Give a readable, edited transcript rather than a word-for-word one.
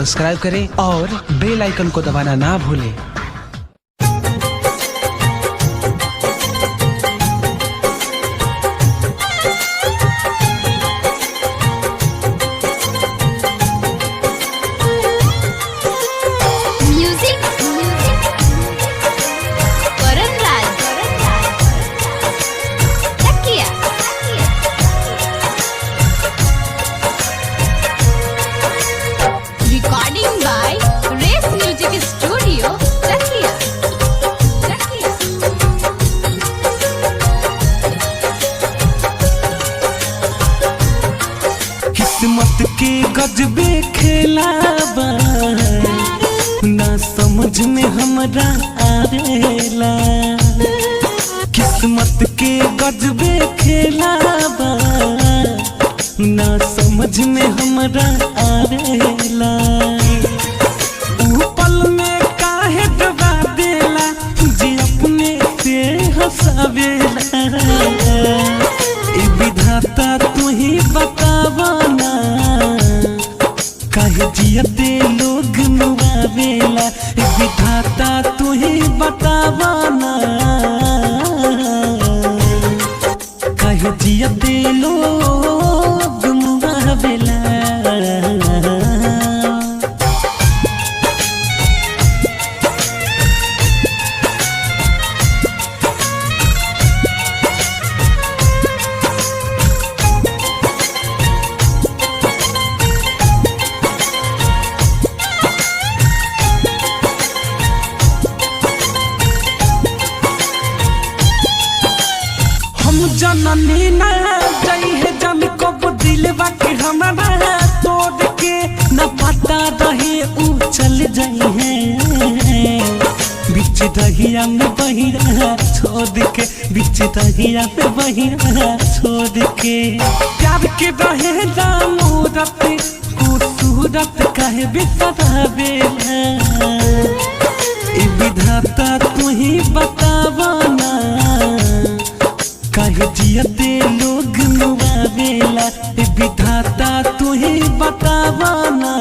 Subscribe करें और बेल icon को दबाना ना भूलें। Music Karan Raj Chakia. Recording by race music studio Chakia. Chakia. किस्मत के गजबे खेलाबा ना समझ में हमरा आवेला। किस्मत के गजबे खेलाबा ना समझ में हमरा आवेला। ऊ पल में काहे डुबा देला जे अपने से हंसावेला। ए विधाता तू ही बतावना काहे जियते लोग मुआवेला। ए विधाता तू ही बतावना काहे जियते लोग मुआवेला। हम जननी ना जाई है जन कब दिलवा के हमारा तोड़ के न पता रहे ऊ चल जाई है बीच दहिया में बहिरा छोड़ के, बीच दहिया में बहिरा छोड़ के। प्यार के रहे मूरत खूबसूरत कहे बिसरावेला। ए विधाता तू ही बतावना काहे जियते लोग मुआवेला। ए विधाता तू ही बतावना।